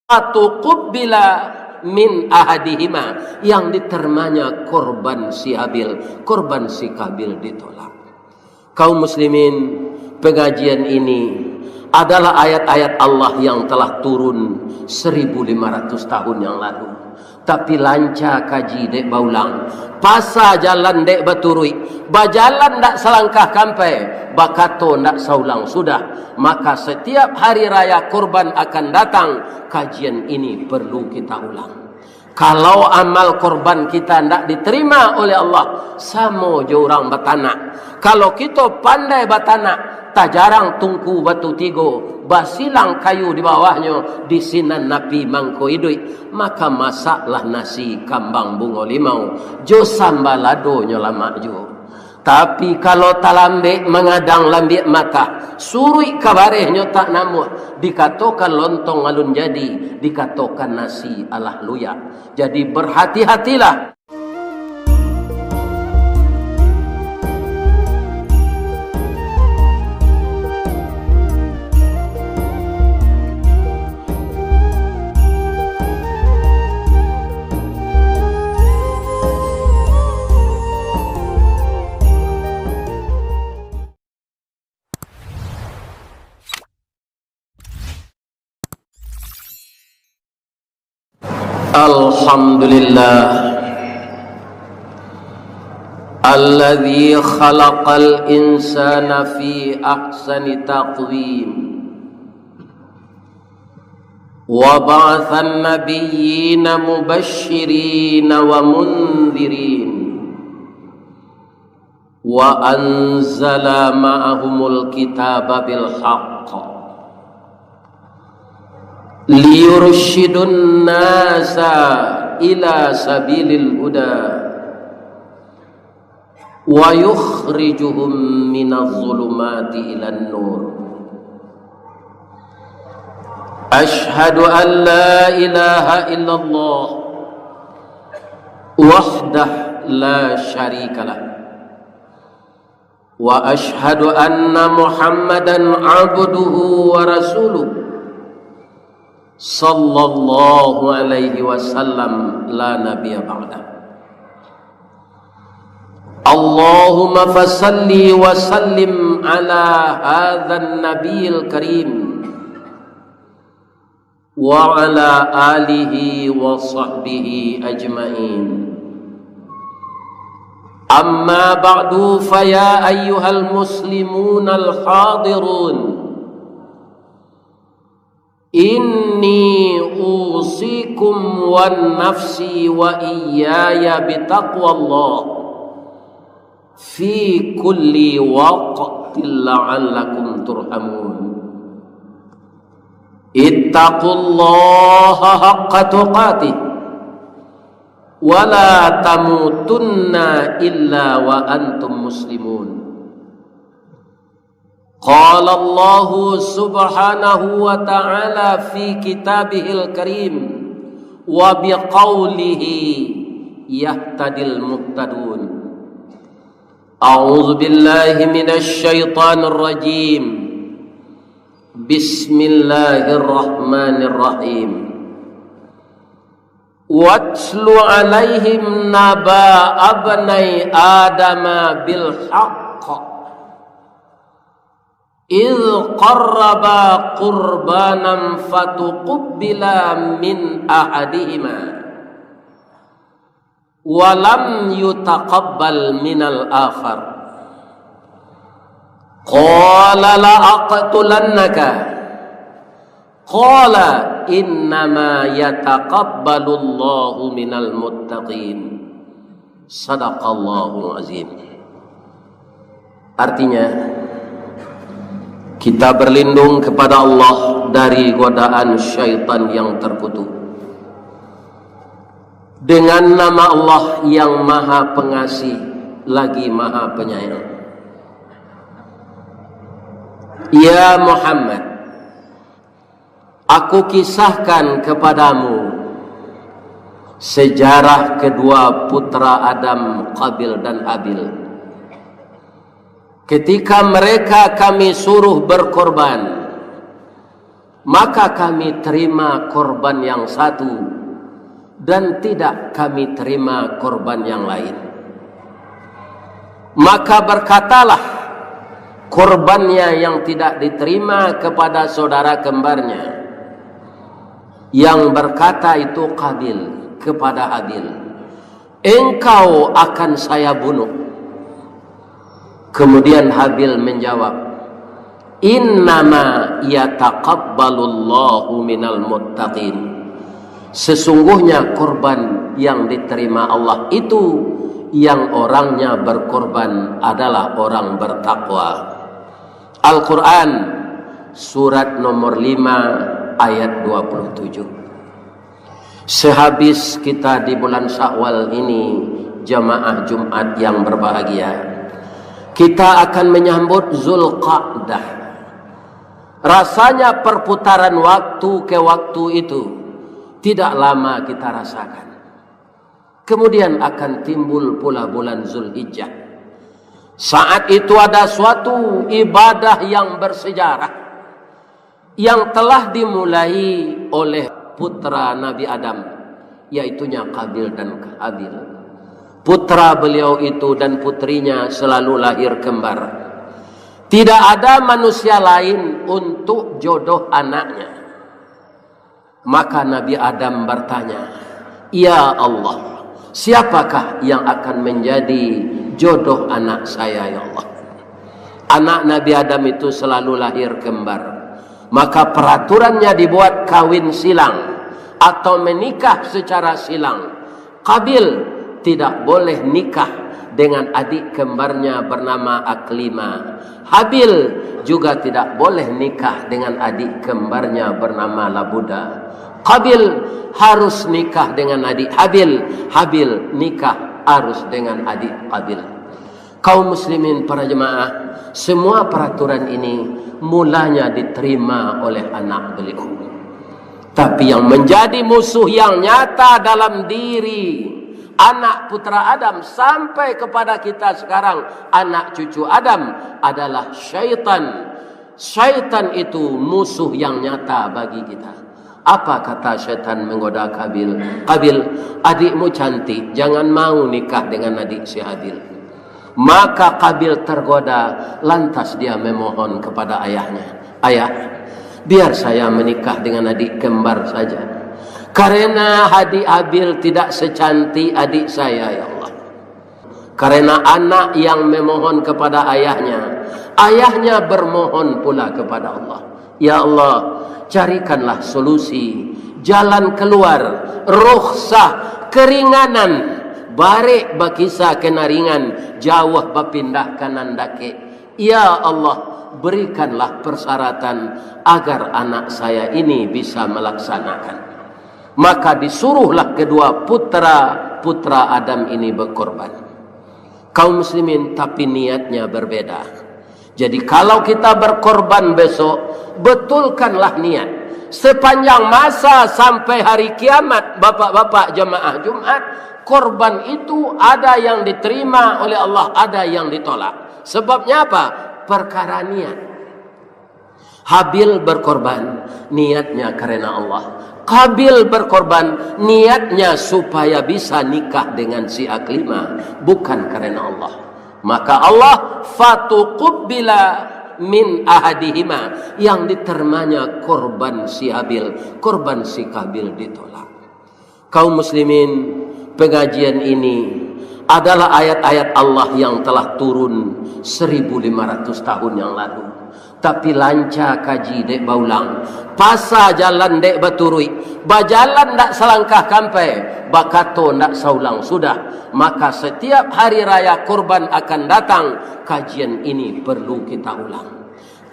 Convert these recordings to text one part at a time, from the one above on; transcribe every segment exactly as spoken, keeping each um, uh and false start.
Fatuqubbila min ahadihima, yang diterimanya korban si Habil, korban si Kabil ditolak. Kaum muslimin, pengajian ini adalah ayat-ayat Allah yang telah turun seribu lima ratus tahun yang lalu. Tapi lanca kaji dek baulang, pasa jalan dek baturuik, bajalan ndak salangkah kampai, bakato ndak saulang sudah. Maka setiap hari raya kurban akan datang, kajian ini perlu kita ulang. Kalau amal korban kita ndak diterima oleh Allah, samo jo urang batanak. Kalau kito pandai batanak, tajarang tungku batu tigo, basilang kayu di bawahnyo, di sinan api mangko iduik, maka masaklah nasi kambang bungo limau, jo samba ladonyo lamak juo. Tapi, kalau talambek mangadang lambiak matah, suruik ka barehnyo tak namuah, dikatokan lontong alun jadi, dikatokan nasi alah luyak. Jadi, berhati-hatilah. Alhamdulillah, alladzi khalaqal insana fi ahsani taqwim, wa ba'atsan nabiyyina mubasysyirina wa mundzirin, wa anzala ma'ahumul kitaba bil haqq, liyursyidun nasa ila sabilil huda, wa yukhrijuhum minaz zulumati ilan nur. Asyhadu an la ilaha illallah wahdah la syarikalah. Wa asyhadu anna Muhammadan abduhu wa rasuluh, sallallahu alaihi wasallam, la nabiyya ba'dah. Allahumma fasalli wa sallim ala hadzan nabiyil karim, wa ala alihi wa sahbihi ajmain. Amma ba'du, fa ya ayyuhal muslimunal hadirun, inni usikum wa nafsi wa iyyaya bitaqwallah fi kulli waqtin la'allakum turhamun. Ittaqullaha haqqa tuqatih, wa la tamutunna illa wa antum muslimun. Qala Allahu subhanahu wa ta'ala fi kitabihil karim, wa biqaulihi yahtadil muhtadun. A'udzu billahi minasy syaithanir rajim. Bismillahirrahmanirrahim. Watlu alaihim naba abnai Adama bil haqq, idh qarraba qurbanan fatuqubbila min ahadihima, wa lam yutaqabbal minal akhar. Qala la aqtulannaka. Qala innama yataqabbalullahu minal muttaqin. Sadaqallahul azim. Artinya, kita berlindung kepada Allah dari godaan syaitan yang terkutuk. Dengan nama Allah yang Maha Pengasih lagi Maha Penyayang. Ya Muhammad, aku kisahkan kepadamu sejarah kedua putra Adam, Qabil dan Habil. Ketika mereka Kami suruh berkorban, Maka kami terima korban yang satu, dan tidak kami terima korban yang lain. Maka berkatalah korbannya yang tidak diterima kepada saudara kembarnya, yang berkata itu Qabil kepada Habil, "Engkau akan saya bunuh." Kemudian Habil menjawab, "Innama yataqabbalullahu minal muttaqin." Sesungguhnya korban yang diterima Allah itu, yang orangnya berkorban adalah orang bertakwa. Al-Quran, surat nomor lima, ayat dua puluh tujuh. Sehabis kita di bulan Syawal ini, jamaah Jumat yang berbahagia, kita akan menyambut Zulqa'dah. Rasanya perputaran waktu ke waktu itu tidak lama kita rasakan. Kemudian akan timbul pula bulan Zulhijjah. Saat itu ada suatu ibadah yang bersejarah yang telah dimulai oleh putra Nabi Adam, yaitunya Qabil dan Habil. Putra beliau itu dan putrinya selalu lahir kembar. Tidak ada manusia lain untuk jodoh anaknya. Maka Nabi Adam bertanya, "Ya Allah, siapakah yang akan menjadi jodoh anak saya, ya Allah?" Anak Nabi Adam itu selalu lahir kembar. Maka peraturannya dibuat kawin silang atau menikah secara silang. Qabil tidak boleh nikah dengan adik kembarnya bernama Aklima. Habil juga tidak boleh nikah dengan adik kembarnya bernama Labuda. Qabil harus nikah dengan adik Habil, Habil nikah harus dengan adik Qabil. Kaum muslimin para jemaah, semua peraturan ini mulanya diterima oleh anak beliau. Tapi yang menjadi musuh yang nyata dalam diri anak putra Adam sampai kepada kita sekarang, anak cucu Adam, adalah syaitan. Syaitan itu musuh yang nyata bagi kita. Apa kata syaitan menggoda Qabil? "Qabil, adikmu cantik, jangan mau nikah dengan adik si Habil." Maka Qabil tergoda, lantas dia memohon kepada ayahnya, "Ayah, biar saya menikah dengan adik kembar saja. Karena adik Habil tidak secantik adik saya, ya Allah." Karena anak yang memohon kepada ayahnya, ayahnya bermohon pula kepada Allah, "Ya Allah, carikanlah solusi, jalan keluar, rukhsah, keringanan, barek bakisa ka nan ringan, jauah bapindah ka nan dakek. Ya Allah, berikanlah persyaratan agar anak saya ini bisa melaksanakan." Maka disuruhlah kedua putra-putra Adam ini berkorban. Kaum muslimin, tapi niatnya berbeda. Jadi, kalau kita berkorban besok, betulkanlah niat. Sepanjang masa sampai hari kiamat, bapak-bapak jamaah Jumat, korban itu ada yang diterima oleh Allah, ada yang ditolak. Sebabnya apa? Perkara niat. Habil berkorban, niatnya karena Allah. Qabil berkorban, niatnya supaya bisa nikah dengan si Aklima, bukan karena Allah. Maka Allah, "Fatuqubbila min ahadihima," yang diterimanya korban si Habil, korban si Qabil ditolak. Kaum muslimin, pengajian ini adalah ayat-ayat Allah yang telah turun seribu lima ratus tahun yang lalu. Tapi lanca kaji dek baulang, pasa jalan dek baturuik, bajalan ndak salangkah kampai, bakato ndak saulang sudah. Maka setiap hari raya kurban akan datang, kajian ini perlu kita ulang.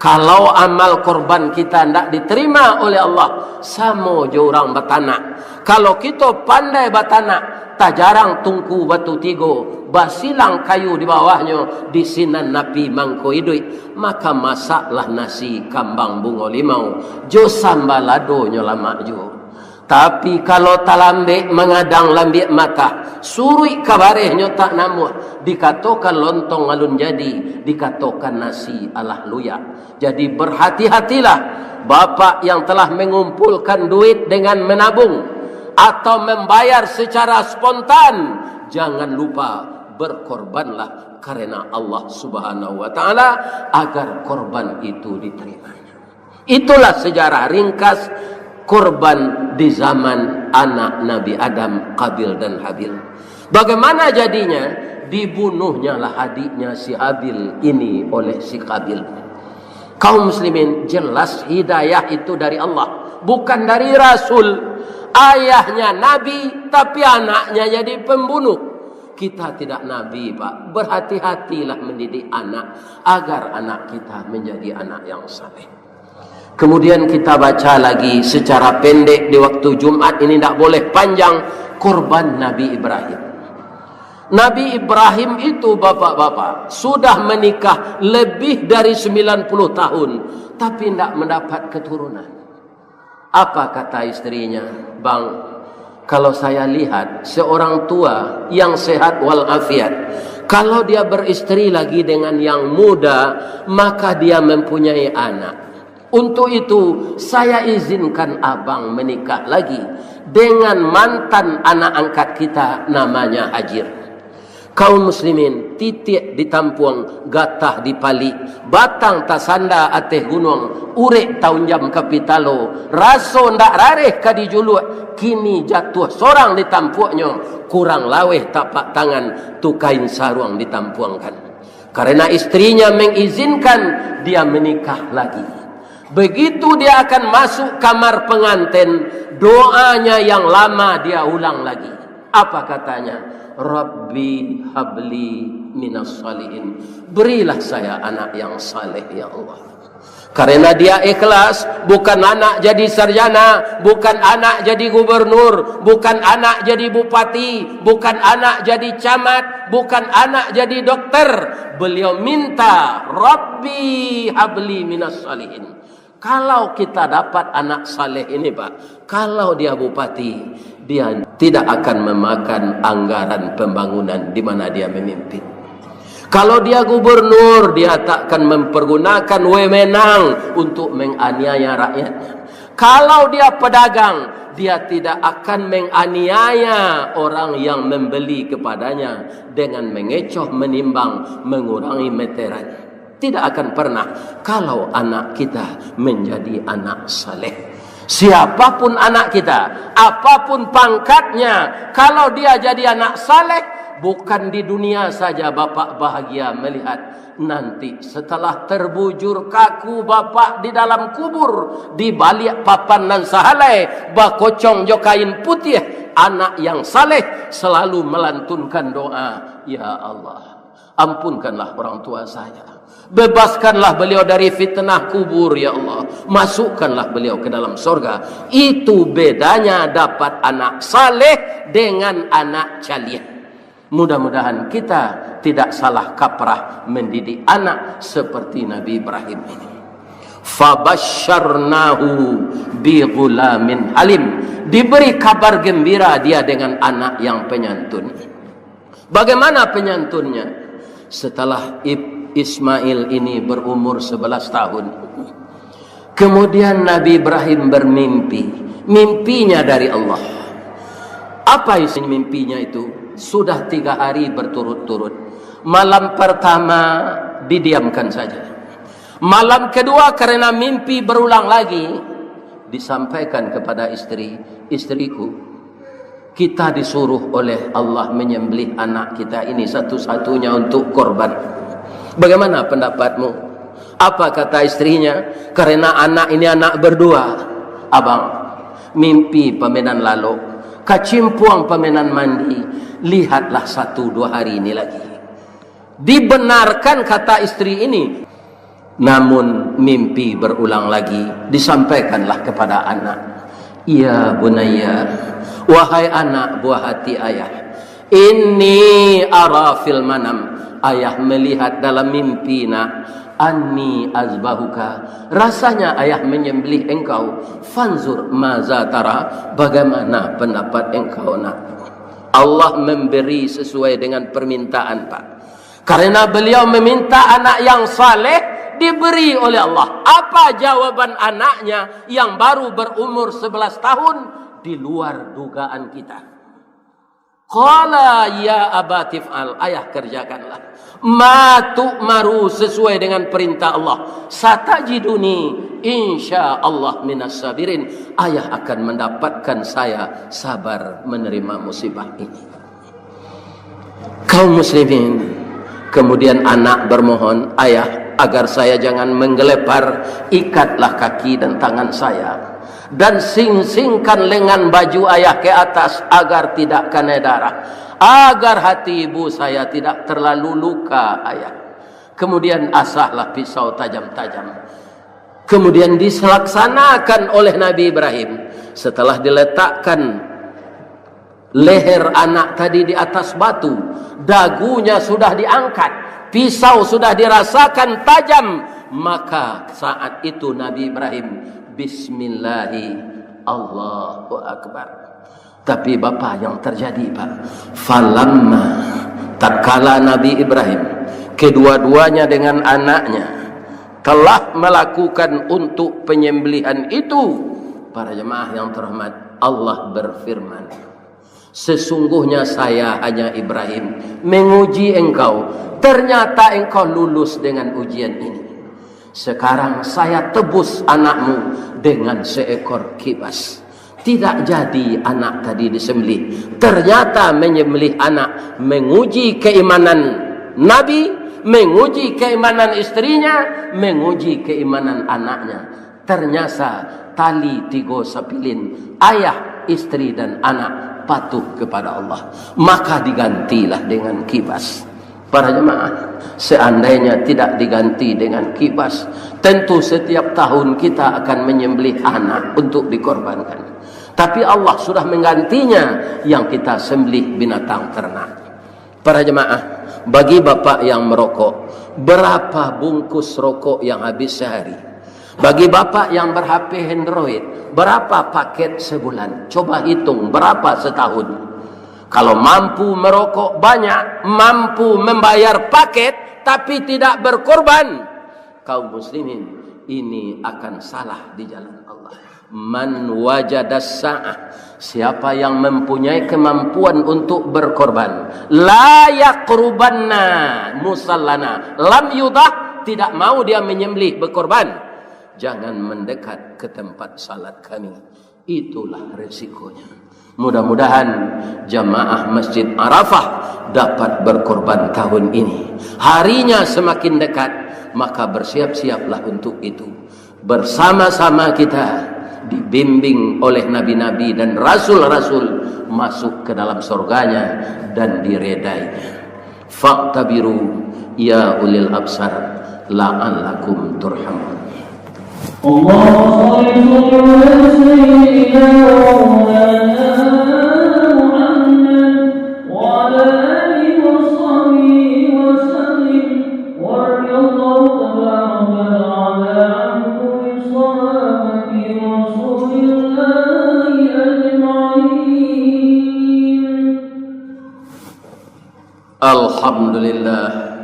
Kalau amal korban kita ndak diterima oleh Allah, samo jo urang batanak. Kalau kito pandai batanak, tajarang tungku batu tigo, basilang kayu di bawahnyo, di sinan api mangko iduik, maka masaklah nasi kambang bungo limau, jo samba ladonyo lamak juo. Tapi kalau talambek mangadang lambiak matah, suruik ka barehnyo tak namuah, dikatokan lontong alun jadi, dikatokan nasi alah luyak. Jadi berhati-hatilah, bapak yang telah mengumpulkan duit dengan menabung atau membayar secara spontan, jangan lupa berkorbanlah karena Allah Subhanahu wa Ta'ala, agar korban itu diterima. Itulah sejarah ringkas korban di zaman anak Nabi Adam, Qabil dan Habil. Bagaimana jadinya? Dibunuhnyalah adiknya si Habil ini oleh si Qabil. Kaum muslimin, jelas hidayah itu dari Allah, bukan dari Rasul. Ayahnya Nabi, tapi anaknya jadi pembunuh. Kita tidak Nabi, Pak. Berhati-hatilah mendidik anak, agar anak kita menjadi anak yang saleh. Kemudian kita baca lagi secara pendek di waktu Jumat ini, tidak boleh panjang, korban Nabi Ibrahim. Nabi Ibrahim itu, bapak-bapak, sudah menikah lebih dari sembilan puluh tahun, tapi tidak mendapat keturunan. Apa kata istrinya? "Bang, kalau saya lihat seorang tua yang sehat walafiat, kalau dia beristri lagi dengan yang muda, maka dia mempunyai anak. Untuk itu, saya izinkan abang menikah lagi dengan mantan anak angkat kita, namanya Hajir." Kaum muslimin, titiak ditampuang, gatah dipalik, batang tasanda ateh gunuang, urek taunjam ka pitalo, raso ndak rareh ka dijuluak, kini jatuah sorang ditampuaknyo, kurang laweh tapak tangan, tu kain saruang ditampuangkan. Karena istrinya mengizinkan dia menikah lagi. Begitu dia akan masuk kamar pengantin, doanya yang lama dia ulang lagi. Apa katanya? "Rabbi habli minas salihin." Berilah saya anak yang saleh, ya Allah. Karena dia ikhlas, bukan anak jadi sarjana, bukan anak jadi gubernur, bukan anak jadi bupati, bukan anak jadi camat, bukan anak jadi dokter. Beliau minta, "Rabbi habli minas salihin." Kalau kita dapat anak saleh ini, Pak, kalau dia bupati, dia tidak akan memakan anggaran pembangunan di mana dia memimpin. Kalau dia gubernur, dia tak akan mempergunakan wewenang untuk menganiaya rakyatnya. Kalau dia pedagang, dia tidak akan menganiaya orang yang membeli kepadanya dengan mengecoh, menimbang, mengurangi meteran. Tidak akan pernah kalau anak kita menjadi anak saleh. Siapapun anak kita, apapun pangkatnya, kalau dia jadi anak saleh, bukan di dunia saja Bapak bahagia melihat. Nanti setelah terbujur kaku Bapak di dalam kubur, di baliak papan nan sahalai, bakocong jo kain putiah, anak yang saleh selalu melantunkan doa, "Ya Allah, ampunkanlah orang tua saya. Bebaskanlah beliau dari fitnah kubur, ya Allah. Masukkanlah beliau ke dalam sorga." Itu bedanya dapat anak saleh dengan anak caliak. Mudah-mudahan kita tidak salah kaprah mendidik anak seperti Nabi Ibrahim ini. "Fabasyarnahu bi ghulamin halim." Diberi kabar gembira dia dengan anak yang penyantun. Bagaimana penyantunnya? Setelah Ib-, Ismail ini berumur sebelas tahun, kemudian Nabi Ibrahim bermimpi. Mimpinya dari Allah. Apa isi mimpinya itu? Sudah tiga hari berturut-turut. Malam pertama didiamkan saja. Malam kedua, karena mimpi berulang lagi, disampaikan kepada istri, "Istriku, kita disuruh oleh Allah menyembelih anak kita ini satu-satunya untuk korban. Bagaimana pendapatmu?" Apa kata istrinya? Karena anak ini anak berdua. "Abang, mimpi pamenan lalok, kacimpuang pamenan mandi, lihatlah satu dua hari ini lagi." Dibenarkan kata istri ini. Namun mimpi berulang lagi, disampaikanlah kepada anak. "Ya bunayya, wahai anak buah hati ayah, inni ara fil manam, ayah melihat dalam mimpi, nak, "Anni azbahuka, rasanya ayah menyembelih engkau. Fanzur maza tara, bagaimana pendapat engkau, nak?" Allah memberi sesuai dengan permintaan, Pak. Karena beliau meminta anak yang saleh, diberi oleh Allah. Apa jawaban anaknya yang baru berumur sebelas tahun? Di luar dugaan kita. "Qala ya abati fa'al, ayah kerjakanlah. Ma tu'maru, sesuai dengan perintah Allah. Satajiduni insya Allah minas sabirin, ayah akan mendapatkan saya sabar menerima musibah ini." Kaum muslimin, kemudian anak bermohon, "Ayah, agar saya jangan menggelepar, ikatlah kaki dan tangan saya, dan singsingkan lengan baju ayah ke atas, agar tidak kanai darah, agar hati ibu saya tidak terlalu luka, ayah." Kemudian asahlah pisau tajam-tajam. Kemudian dilaksanakan oleh Nabi Ibrahim. Setelah diletakkan leher anak tadi di atas batu, dagunya sudah diangkat, pisau sudah dirasakan tajam, maka saat itu Nabi Ibrahim, "Bismillahi, Allahu Akbar." Tapi bapa, yang terjadi, Pak, falamma, tatkala Nabi Ibrahim, kedua-duanya dengan anaknya, telah melakukan untuk penyembelihan itu, para jemaah yang terhormat, Allah berfirman, "Sesungguhnya saya hanya, Ibrahim, menguji engkau. Ternyata engkau lulus dengan ujian ini. Sekarang saya tebus anakmu dengan seekor kibas." Tidak jadi anak tadi disembelih. Ternyata menyembelih anak menguji keimanan Nabi, menguji keimanan istrinya, menguji keimanan anaknya. Ternyata tali tigo sapilin, ayah, istri, dan anak patuh kepada Allah. Maka digantilah dengan kibas. Para jemaah, seandainya tidak diganti dengan kibas, tentu setiap tahun kita akan menyembelih anak untuk dikorbankan. Tapi Allah sudah menggantinya, yang kita sembelih binatang ternak. Para jemaah, bagi bapak yang merokok, berapa bungkus rokok yang habis sehari? Bagi bapak yang ber-H P Android, berapa paket sebulan? Coba hitung, berapa setahun? Kalau mampu merokok banyak, mampu membayar paket, tapi tidak berkorban, kaum muslimin, ini akan salah di jalan Allah. Man wajadas sa'ah, siapa yang mempunyai kemampuan untuk berkorban, la yaqrubanna musallana, lam yudah, tidak mau dia menyembelih, berkorban, jangan mendekat ke tempat salat kami. Itulah resikonya. Mudah-mudahan jamaah Masjid Arafah dapat berkorban tahun ini. Harinya semakin dekat, maka bersiap-siaplah untuk itu. Bersama-sama kita dibimbing oleh nabi-nabi dan rasul-rasul masuk ke dalam surganya dan diredainya. Fa'tabiru ya ulil absar la'allakum turhamun. اللهم صل على سيدنا ومولانا محمد وعلى آله وصحبه وسلم، ورضي الله تبارك وتعالى عن كل صحابة رسول الله أجمعين. Alhamdulillah,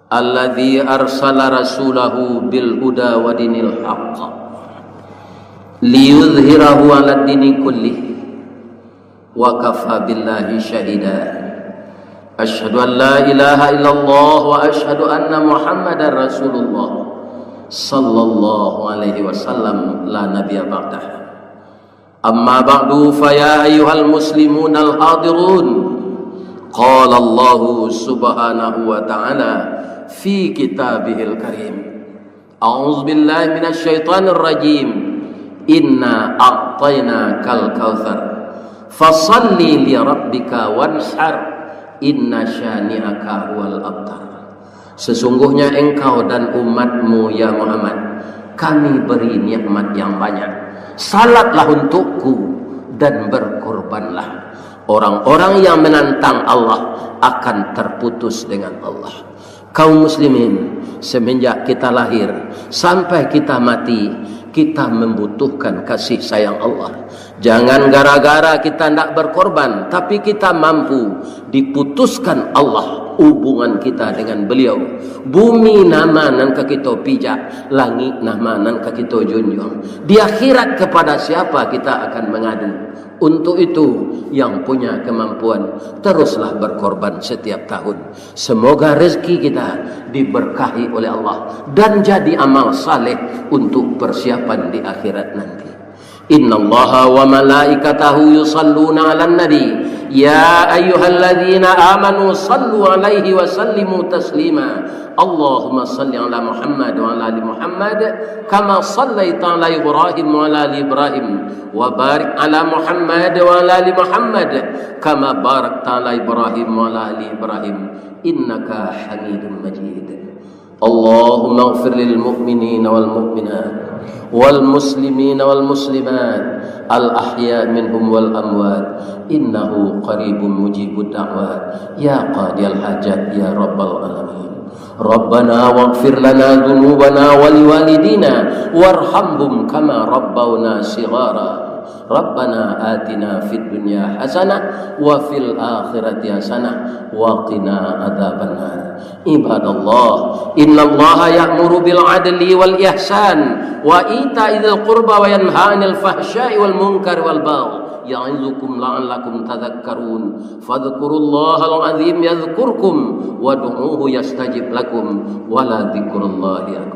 alladzi arsala rasulahu bil huda wa dinil haqq, liyudhhirahu 'alad dini kullih, wa kafa billahi syahida. Asyhadu an la ilaha illallah wa asyhadu anna Muhammadar Rasulullah, sallallahu alaihi wasallam, la nabiyya ba'dah. Amma ba'du, fa ya ayyuhal muslimunal hadirun. Qala Allahu subhanahu wa ta'ala fi kitabihil karim. A'udzu billahi minasy syaithanir rajim. Inna a'tainakal kautsar. Fasalli li rabbika wanhar. Inna syani'aka huwal abtar. Sesungguhnya engkau dan umatmu, ya Muhammad, Kami beri nikmat yang banyak. Salatlah untukku dan berkorbanlah. Orang-orang yang menantang Allah akan terputus dengan Allah. Kaum muslimin, semenjak kita lahir sampai kita mati, kita membutuhkan kasih sayang Allah. Jangan gara-gara kita ndak berkorban, tapi kita mampu, diputuskan Allah hubungan kita dengan Beliau. Bumi nama nan ka kito pijak, langik nama nan ka kito junjuang. Di akhirat, kepada siapa kita akan mengadu? Untuk itu, yang punya kemampuan, teruslah berkorban setiap tahun. Semoga rezeki kita diberkahi oleh Allah dan jadi amal saleh untuk persiapan di akhirat nanti. Innallaha wa malaikatahu yusalluna 'alan nabi, ya ayyuhalladzina amanu sallu 'alaihi wa sallimu taslima. Allahumma salli 'ala Muhammad wa 'ala ali Muhammad, kama sallaita 'ala Ibrahim wa 'ala ali Ibrahim, wa barik 'ala Muhammad wa 'ala ali Muhammad, kama barakta 'ala Ibrahim wa 'ala ali Ibrahim, innaka Hamidum Majid. Allahumma ighfir lil mu'minina wal mu'minat, wal muslimina wal muslimat, al ahya minhum wal amwat, innahu qaribun mujibud da'wat, ya qadiyal hajat, ya rabbal alamin. Rabbana waghfir lana dzunubana wa liwalidina warhamhum kama rabbawna shighara. Rabbana atina fid dunya hasanah wa fil akhirati hasanah wa qina adzabannar. Ibadallah, innallaha ya'muru bil adli wal ihsan wa ita'i dzil qurba wa yanha 'anil fahsya'i wal munkari wal baghi. Ya'idzukum la'allakum tadzakkarun. Fadzkurullahal 'azim yadzkurkum, wad'uhu yastajib lakum, wa la dzikrullahi akbar.